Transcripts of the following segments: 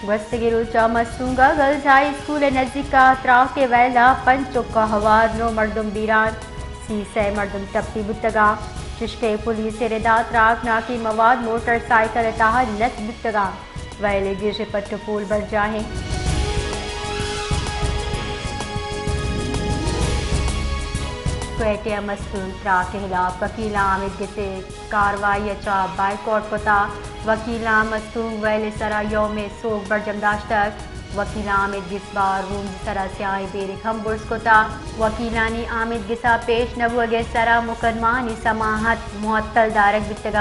گوستگیں روچ ءَ مستونگ ءَ گرلز ہائی اسکول ءِ نزیک ءَ تراک ءِ ویل ءَ پنچ چک ءَ ہوار نو مردم بیران، سی سئے مردم ٹپی بوتگ اَنت۔ چشکہ پولیس ءِ رد ءَ تراکناکیں مواد موٹر سائیکل ءِ تہا نصب بوتگ اَنت۔ ویل ءِ گیش ءَ پٹ ءُ پول برجاہ اِنت۔ کوئٹہ ءَ مستونگ تراک ءِ ہلاپ وکیلاں آمیدگس ءِ کاروائی ءَ چہ بائیکاٹ کتگ۔ وکیلاں مستونگ ویل ءِ سرا یوم سوگ برجم داشتگ۔ وکیلاں آمیدگس بار رومز ءِ سرا سیاہیں بیرک ہم برز کتگ۔ وکیلانی آمیدگس ءَ پیش نہ بوگ ءِ سرا مقدمہانی سماعت معطل دارگ بیتگ۔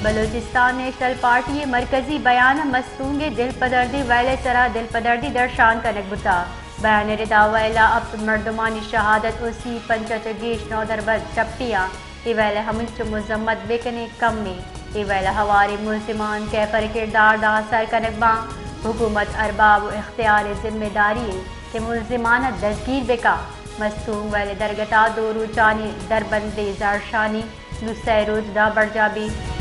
بلوچستان نیشنل پارٹی ءِ مرکزی بیان ءَ مستونگ ءِ دلپدردیں ویل ءِ سرا دلپدردی درشان کنگ بوتگ۔ بیان ءِ رد ءَ ویل ءَ ہپت مردمانی شہادت ءُ سی پنچ ءَ چہ گیش نودربر ٹپی اَنت۔ اے ویل ءَ ہمینچو مذمت بہ کنیں کم اِنت۔ اے ویل ءَ ہواریں ملزمان کیفر ءِ کردار ءِ داں سر کنگ باں۔ حکومت ارباب ءُ اختیار ءِ ذمہ داری اِنت کہ ملزمان ءَ دزگیر بہ کنت۔ مستونگ ویل ءِ درگت ءَ دو روچانی دربند ءِ زہرشانی نو سئے روچ ءِ داں برجاہ بیت۔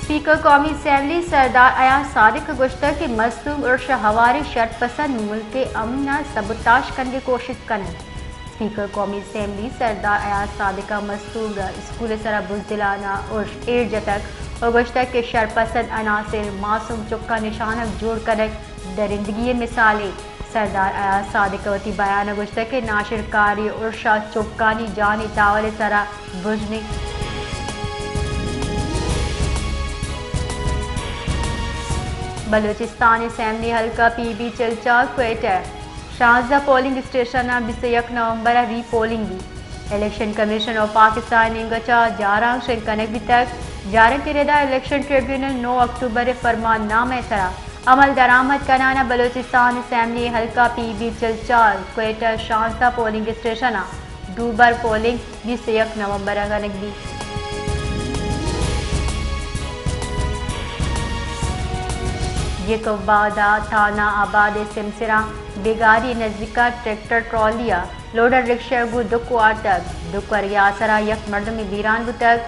اسپیکر قومی اسمبلی سردار ایاز صادق ءَ گوشتگ کہ مستونگ ارش ءِ ہواریں شرپسند ملک ءِ امن ءِ سبوتاژ کنگ ءِ کوشست کن اَنت۔ اسپیکر قومی اسمبلی سردار ایاز صادق ءَ مستونگ ءَ اسکول ءِ سرا بزدلانہ ارش ایر جتگ ءُ گوشتگ کہ شرپسند عناصر معصوم چکاں نشانگ جوڑ کنگ درندگی ءِ مثالے۔ سردار ایاز صادق ءَ وتی بیان ءَ گوشتگ کہ ناشرکاری ارش ءَ چکانی جان ءِ تاوان ءِ سرا بژن اِنت۔ بلوچستان اسمبلی حلقہ پی بی چل چار کوئٹہ، شانزدہ پولنگ اسٹیشناں بیست ءُ یک نومبر ءَ ری پولنگ بیت۔ الیکشن کمیشن آف پاکستان ءِ نیمگ ءَ چہ جارانک شنگ کنگ بیتگ۔ جارانک ءِ رد ءَ الیکشن ٹریبیونل نو اکتوبر ءِ فرمان نامہ ءِ سرا عمل درآمد کنان ءَ بلوچستان اسمبلی حلقہ پی بی چل چار کوئٹہ شانزدہ پولنگ اسٹیشناں دوبر پولنگ بیست ءُ یک نومبر ءَ کنگ بیت۔ جیکب آباد ءِ تھانہ آباد ءِ سمسراں بیگاری ءِ نزیک ءَ ٹریکٹر ٹرالی ءَ لوڈر رکشہ ءَ گوں ڈکھ وارتگ۔ ڈکھ ورگ ءِ آسرا یک مردمے بیران بوتگ۔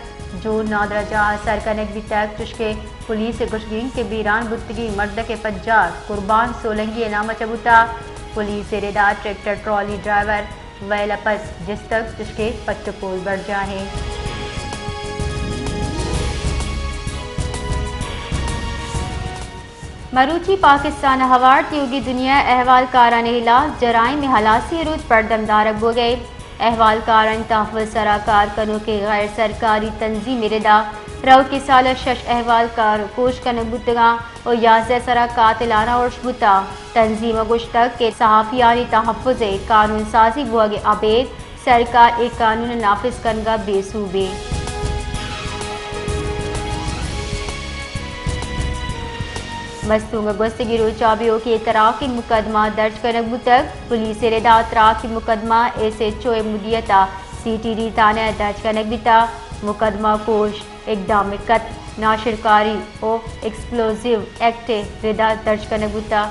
جون نادراہ جاہ ءَ سر کنگ بیتگ، چشکہ پولیس ءِ گوشگ اِنت کہ بیران بوتگیں مردک ءِ پجار قربان سولنگی ءِ نام ءَ چہ بوتگ۔ پولیس ءِ رد ءَ ٹریکٹر ٹرالی ڈرائیور ویل ءَ پس جستگ، چشکہ پٹ ءُ پول برجاہ اِنت۔ مروچی پاکستان ءَ ہوار تیوگیں دنیا ءِ احوالکارانی ہلاس جرائم ءِ ہلاسی ءِ روچ پرچم دارگ بوگ ءَ اِنت۔ احوالکارانی تحفظ ءِ سرا کار کنوکیں غیر سرکاری تنظیم ءِ رد ءَ روکیں سال ءَ شش احوالکار کوش کنگ بوتگ اَنت ءُ یازدہ ءِ سرا قاتلانہ ارش بوتگ۔ تنظیم ءَ گوشتگ کہ صحافیانی تحفظ ءِ قانون سازی بوگ ءَ ابید سرکار اے قانون ءِ نافذ کنگ ءَ بے سوب اِنت۔ مستونگ ءَ گوستگیں روچ ءَ بیوکیں تراکیں مقدمہ درج کنگ بوتگ۔ پولیس ءِ رد ءَ تراکیں مقدمہ ایس ایچ او ءِ مدیریت ءَ سی ٹی ڈی تھانہ ءَ درج کنگ بیتگ۔ مقدمہ کوش اقدام قتل، ناشرکاری ءُ ایکسپلوزیو ایکٹ ءِ رد ءَ درج کنگ بوتگ۔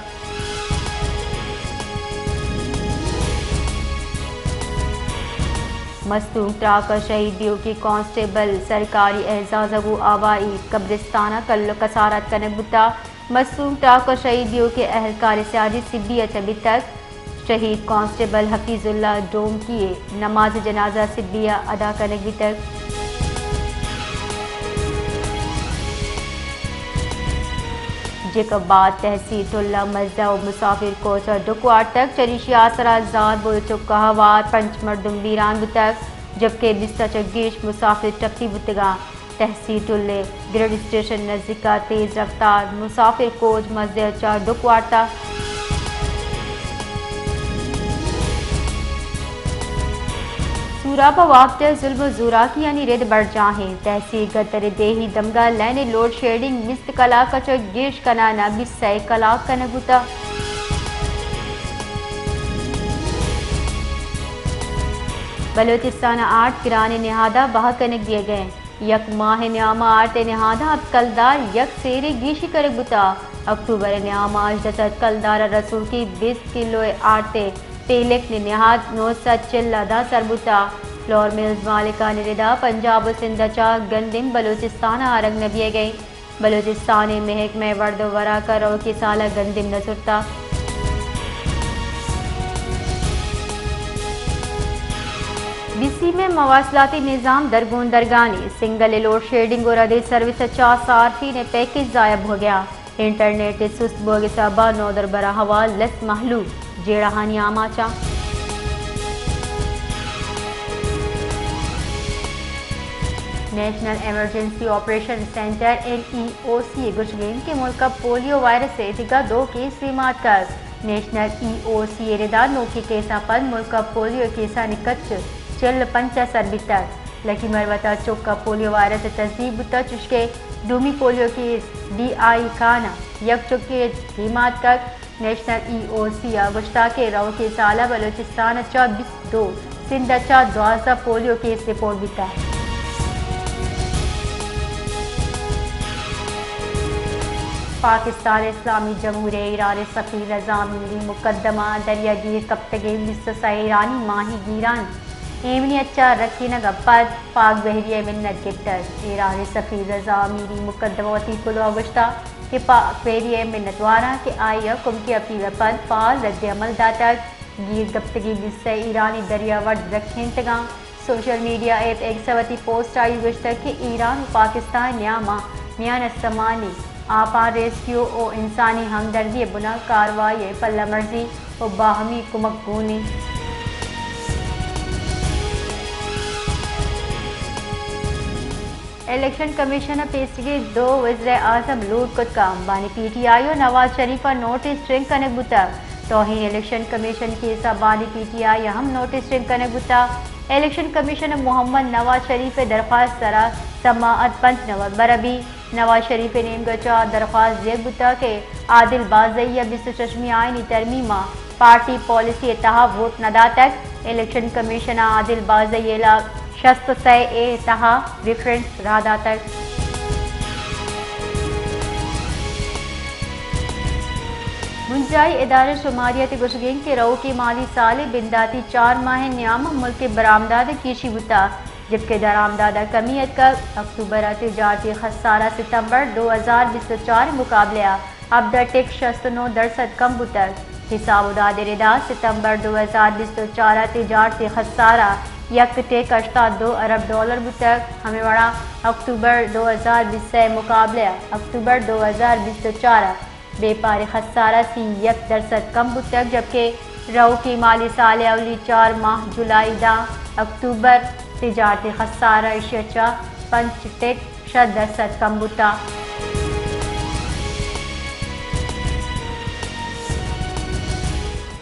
مستونگ تراک ءَ شہید بیوکیں کانسٹیبل سرکاری اعزاز ءَ گوں آبائی قبرستان ءَ کل ءُ کسارات کنگ بوتگ۔ مستونگ تراک ءَ شہید بیوکیں اہلکار ءِ سیادی سبی ءَ چہ بیتگ۔ شہید کانسٹیبل حفیظ اللہ ڈومکی ءِ نماز جنازہ سبی ءَ ادا کنگ بیتگ۔ جیکب آباد تحصیل ٹلہ ءَ مزدہ ءُ مسافر کوچ ءَ ڈکھ وارتگ، چریشی ءِ آسرا زال بول چک ءَ ہوار پنچ مردم بیران بوتگ، جبکہ بیست ءَ چہ گیش مسافر ٹپی بوتگ اَنت۔ تحصیل ٹلہ ءِ گرڈ اسٹیشن نزیک ءَ تیز رفتار مسافر کوچ مزدہ ءَ چہ ڈکھ وارتگ۔ سوراب ءَ وابدہ ظلم ءُ زوراکیانی رد برجاہ اِنت۔ تحصیل گدر ءِ دیہی دمگ ءَ لین ءِ لوڈ شیڈنگ بیست کلاک ءَ چہ گیش کنان ءَ بیست ءُ سئے کلاک کنگ بوتگ۔ بلوچستان ءَ آرت گرانیں نہاد ءَ بہا کنگ دیگ ءَ اِنت۔ یک ماہ ءِ نیام ءَ آرت ءِ نہاد ءَ ہپت کلدار یک سیرے گیشی کنگ بوتگ۔ اکتوبر ءِ نیام ءَ ہژدہ سد کلدار ءَ رسوکی بیست کلو ءِ آرت ءِ پیلک ءِ نہاد نو سد چل ءَ داں سر بوتگ۔ فلور ملز مالکانی ردا پنجاب ءُ سندھ ءَ چہ گندم بلوچستان ءَ آرگ نہ بیگ ءَ اِنت۔ بلوچستان ءِ محکمہ ورد ءُ وراک ءَ روکی سال ءَ گندم نہ زرتگ۔ بی سی ایم ءِ مواصلاتی نظام درگون درگانی، سنگل ءِ لوڈ شیڈنگ ءُ ردیں سروس ءَ چہ صارفین ءِ پیکج ضائع بوگ ءَ اِنت۔ انٹرنیٹ ءِ سست بوگ ءِ سبب ءَ نودربر ءَ ہوار لس مھلوک جیڑہانی آماچ اَنت۔ National emergency operation centre, N E O C, ءِ گوشگ اِنت کہ ملک ءَ پولیو وائرس ءِ دگہ دو کیس دیما اتکگ۔ نیشنل ای او سی ءِ ردا نوکیں کیساں پد ملک ءَ پولیو ءِ کیسانی کچ چل ءُ پنچ ءَ سر بیتگ۔ لکی مروت ءَ چک ءَ پولیو وائرس ءِ تصدیق بوتگ، چوشکہ دومی polio case D I Khan ءَ یک چکے ءَ دیما اتکگ۔ نیشنل ای او سی ءَ گوشتگ کہ روکیں سال ءَ بلوچستان ءَ چہ بیست ءُ دو، سندھ ءَ چہ دوازدہ پولیو کیس رپورٹ بیتگ۔ پاکستان ءِ اسلامی جمہوریہ ءَ ایران ءِ سفیر رضا امیری ءِ مقدمہ ءَ دریاگیر کپتگیں بیست ءُ سئے ایرانی ماہی گیرانی ایمنی ءَ چہ رکینگ ءَ پد پاک بحریہ ءِ منت گپتگ۔ ایران ءِ سفیر رضا امیری ءِ مقدمہ ءَ وتی کلوہ ءَ گوشتگ کہ پاک بحریہ ءِ منتوار آں کہ آئی ءَ کمکی اپیل ءَ پد فعال رد عمل داتگ۔ گیر کپتگیں بیست ءُ سئے ایرانی دریا ورد رکھینتگ اَنت۔ سوشل میڈیا ایپ ایکس ءَ وتی پوسٹ ءَ آئی ءَ گوشتگ کہ ایران ءُ پاکستان ءِ نیام ءَ میان استمانی آپاں ریسکیو ءُ انسانی ہمدردی ءِ بنا کاروائی ءِ پلہ مرزی ءُ باہمی کمک گون اِنت۔ الیکشن کمیشن ءَ پیسریگیں دو وزیر اعظم لوٹ کتگ۔ بانی پی ٹی آئی ءُ نواز شریف ءَ نوٹس شنگ کنگ بوتگ۔ توہین الیکشن کمیشن کیس ءَ بانی پی ٹی آئی ءَ ہم نوٹس شنگ کنگ بوتگ۔ الیکشن کمیشن ءَ محمد نواز شریف ءِ درخواست ءِ سرا سماعت پنچ نومبر ءَ بیت۔ نواز شریف ءِ نیمگ ءَ چہ درخواست دیگ بوتگ کہ عادل بازئی ءَ بیست ءُ ششمی آئینی ترمیم ءَ پارٹی پالیسی ءِ تہا ووٹ نہ داتگ۔ الیکشن کمیشن ءَ عادل بازئی ءِ ہلاپ شست ءُ سئے اے ءِ تہا ریفرنس راہ داتگ۔ بنجاہی ادارہ شماریات ءِ گوشگ اِنت کہ روکیں مالی سال ءِ بنداتی چار ماہ ءِ نیام ءَ ملک ءِ برآمدات ءَ گیشی بوتگ، جبکہ درآمدات ءَ کمی اتکگ۔ اکتوبر ءَ تجارتی خسارہ ستمبر دو ہزار بیست ءُ چار ءِ مقابلہ ءَ ہبدہ ٹک شست ءُ نو درسد کم بوتگ۔ حساب ءُ داد ءِ ردا ستمبر دو ہزار بیست ءُ چار ءَ تجارتی خسارہ یک ٹک ہشتاد دو ارب ڈالر بوتگ۔ ہمے وڑا اکتوبر دو ہزار بیست ءِ مقابلہ ءَ اکتوبر دو ہزار بیست ءُ چار ءَ بیپاری خسارہ سی یک درسد کم بوتگ، جبکہ روکی مالی سال ءِ اولی چار ماہ جولائی داں اکتوبر تجارتی خسارہ ایشی ءَ چہ پنچ ٹک شش درسد کم بوتگ۔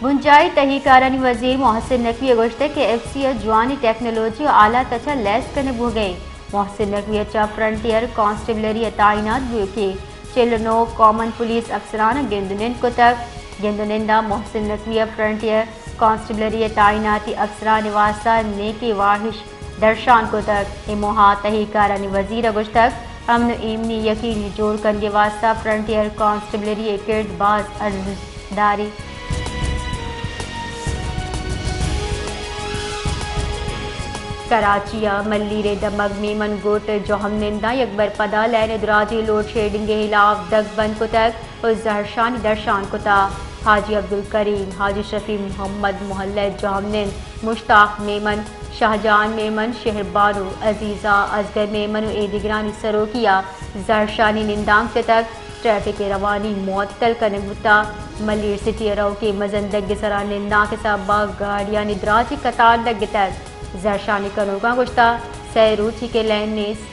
بنجاہی تہی کارانی وزیر محسن نقوی ءَ گوشتگ کہ ایف سی ءَ جوانیں ٹیکنالوجی ءُ آلات ءَ چہ لیس کنگ بوگ ءَ اِنت۔ محسن نقوی ءَ چہ فرنٹیئر کانسٹیبلری ءَ تعینات بوئوکیں چل ءُ نو کامن پولیس افسران ءَ گند ءُ نند کتگ۔ گند ءُ نند ءَ محسن نقوی ءَ فرنٹیئر کانسٹیبلری ءِ تعیناتی افسرانی واستہ نیکیں واہش درشان کتگ۔ اے موہ ءَ تہی کارانی وزیر ءَ گوشتگ، امن ءُ ایمنی یقینی جوڑ کنگ ءِ واستہ فرنٹیئر کانسٹیبلری ءِ کرد باز ارزشت داری۔ کراچی ءَ ملیر ءِ دمگ میمن گٹ ءِ جہمننداں یک برپدا لین ءِ دراجیں لوڈ شیڈنگ ءِ ہلاپ دگ بند کتگ ءُ زہرشانی درشان کتگ۔ حاجی عبدالکریم، حاجی شفیع محمد، محلہ جہمنند، مشتاق میمن، شاہجہان میمن، شہر بانو، عزیزہ، اصغر میمن ءُ اے دگرانی سروکی ءَ زہرشانی نندانک جتگ۔ ٹریفک ءِ روانی معطل کنگ بوتگ۔ ملیر سٹی ءَ روکیں مزن دگ ءِ سرا نندانک ءِ سبب ءَ گاڑیانی دراجیں قطار لگتگ۔ زہرشانی کنوکاں گوشتگ، سئے روچی کہ لین نیست۔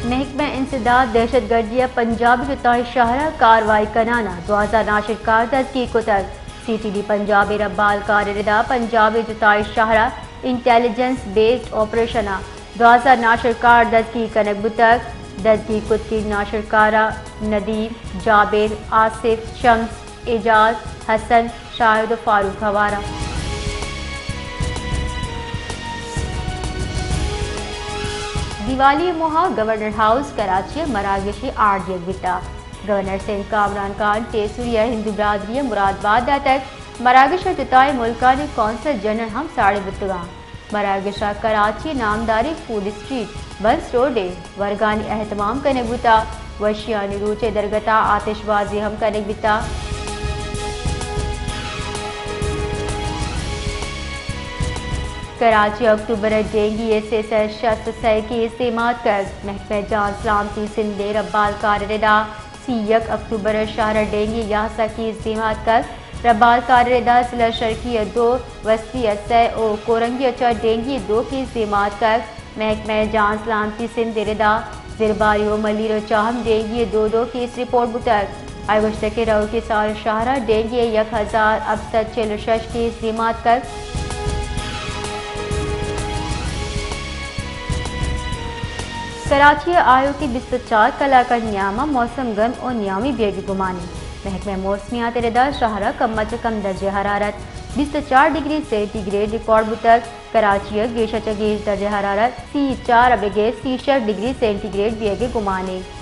محکمہ انسداد دہشت گردی ءَ پنجاب ءِ جتائیں شہر ءَ کاروائی کنان ءَ دوازدہ ناشرکار دزگیر کتگ۔ سی ٹی ڈی پنجاب ءِ ربالکار ءِ ردا پنجاب ءِ جتائیں شہر ءَ انٹیلیجنس بیسڈ آپریشن ءَ دوازدہ ناشرکار دزگیر کنگ بوتگ۔ دزگیر کتگیں ناشرکاراں ندیم، جابر، آصف، شمس، اعجاز، حسن، شاہد ءُ فاروق ہوار اَنت۔ دیوالی ءِ موہ ءَ گورنر ہاؤس کراچی ءَ مراگشے آرٹ دیگ بیتگ۔ گورنر سندھ کامران خان ٹیسوری ءَ ہندو برادری ءَ مراد بات داتگ۔ مراگش ءَ جتائیں ملکانی قونصل جنرل ہم ساڑی بوتگ اَنت۔ مراگش ءَ کراچی ءِ نامداریں فوڈ اسٹریٹ، بنس روڈ ءِ ورگانی اہتمام کنگ بوتگ۔ وشیانی روچ ءِ درگت ءَ آتش بازی ہم کنگ بیتگ۔ کراچی ءَ اکتوبر ءَ ڈینگی ءِ سئے سد شست ءُ سئے کیس دیما اتکگ۔ محکمہ جان سلامتی سندھ ءِ ربالکار ءِ ردا سی یک اکتوبر ءَ شہر ءَ ڈینگی ءِ یازدہ کیس دیما اتکگ۔ ربالکار ءِ ردا ضلع شرقی ءَ دو، وسطی ءَ سئے ءُ کورنگی ءَ چہ ڈینگی ءِ دو کیس دیما اتکگ۔ محکمہ جان سلامتی سندھ ءِ ردا زرباری ءُ ملیر ءَ چہ ہم ڈینگی ءِ دو دو کیس رپورٹ بوتگ۔ آئی ءَ گوشتگ کہ رؤکیں سال ءَ شہر ءَ ڈینگی ءِ یک ہزار ہپت سد چل ءُ شش کیس دیما اتکگ۔ کراچی ءَ آیوکیں بیست ءُ چار کلاک ءِ نیام ءَ موسم گرم ءُ نیامی بیگ ءِ گمان اِنت۔ محکمہ موسمیات ءِ ردا شہر ءَ کم ءَ چہ کم درجہ حرارت بیست ءُ چار ڈگری سینٹی گریڈ ریکارڈ بوتگ۔ کراچی ءَ گیش ءَ چہ گیش درجہ حرارت سی ءُ چار ءَ بگر سی ءُ شش ڈگری سینٹی گریڈ بیگ ءِ گمان اِنت۔